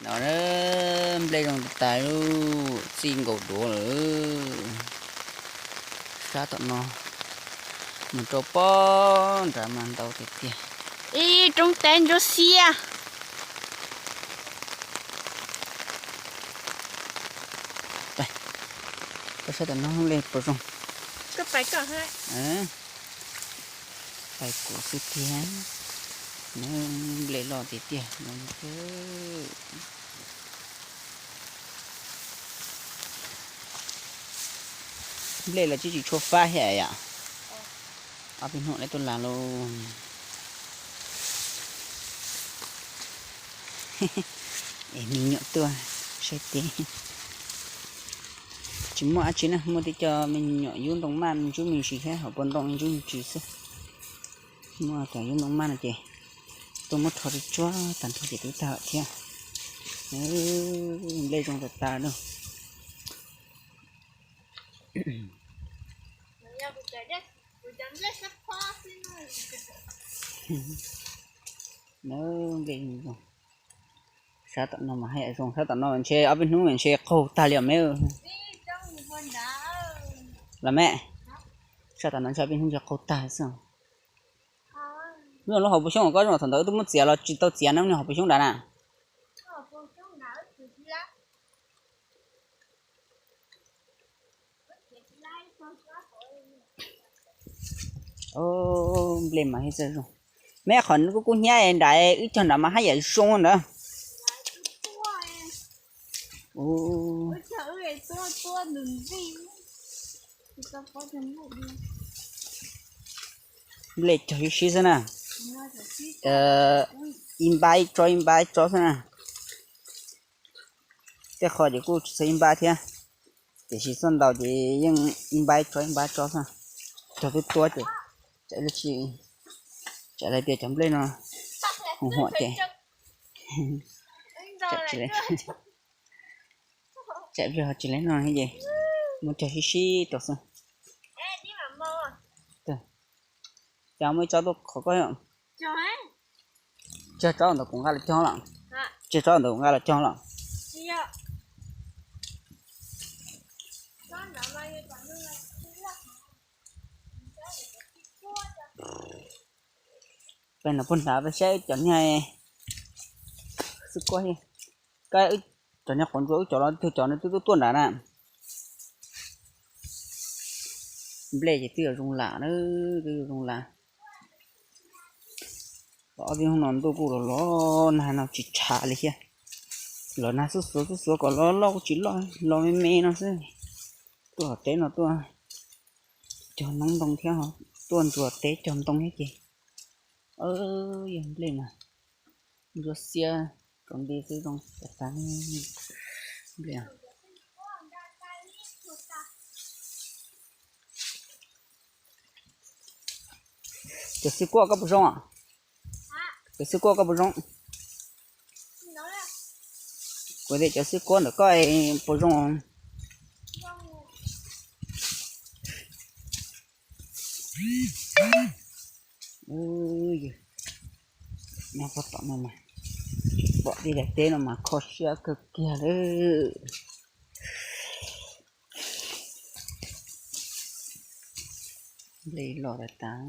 Nplej zoo tas tas lub txij nkaus duav lawm. Sab tom no mus rau pob nrad mas ntau tiag tiag. Ib roob teb ntsuab xiab. Koj saib tom no nplej puas zoo. Pais kuv xwb tiag. Nplej loj tiag tiag no. Nplej los tsis tshua fab thiab yom. Ob peb hnub lawv tuaj las lauj. Es me nyuam tuaj saib teb. Tsis muaj dab tsi na, muaj tib co me nyuam yub ntoo maj me ntsis thiab hauv paus ntoo me ntsis xwb. Muaj cov yub ntoo maj no ces tuaj muab rho tsuag tsuag tag nrho ces twb tag lawm thiab. Nplej zoo tas tas lawm. Nplej zoo. Sab tom no mas haj yam zoo, sab tom no ntshe ob peb hnub ntshe qaug tag li os me. Los me, sab tom no ntshe ob peb hnub ntshe qaug tag xwb. Lub hauv paus xyoob koj zoo thaum ntawd wb twb muab txiav los tsis tau txiav na, lub hauv paus xyoob nrad na. Nplej mas haj txawj zoo. Me qhov kuv kub hnyiab nrad wb cog nrad mas haj yam zoo ntawd. Nplej cog ib sib xwb na. Ib npab ib tsob ib npab ib tsob xwb na. Tej qho ces kuj tsis txog ib npab thiab, tiam sis txoj ntau ces yeej ib npab ib tsob ib npab ib tsob xwb. Cog twb tuab ces tsam ib, tsam lawv tias cov nplej no hum huam ces tsam tsis, tsam tsis lawv no ces muab cog sib sib rau xwb. Cas muaj ib tsob tuaj qhov koj, tseg tsob ntawd kuv nqa los cog lawm, tseg tsob ntawd kuv nqa los cog lawm. Peb no puag nrad peb saib cov niag xwb kuaj, koj cov niag qhuav ntsuas wb cov los twg cov no twb tuaj tuaj nrad na. Nplej ces twb yuav zoo lam na, twb yuav zoo lam. Ob peb hnub no ntuj kuj los los nag no tsis tshav li thiab. Los nag xub xuav xub xuav kom los loj kuj tsis loj, los me me no xwb. Tuaj hauv teb no tuaj cog noob ntoo thiab, tuaj ntxuav teb cog ntoo thiab ces yog nplej mas ntsuab xiab rau nti xwb zoo tas tas nplej. Cov xwb kuaj koj puas zoo? Cov xwb kuaj koj puas zoo? Kuv tias cov xwb kuaj ntawm koj puas zoo? Nyob pob tom no mas pom tej daim teb no mas kho siab kawg kiag li. Nplej loj tas tas,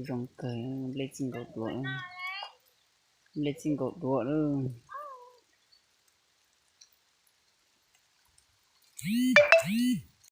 zoo kawg, nplej txij nkaus duav, nplej txij nkaus duav lawm.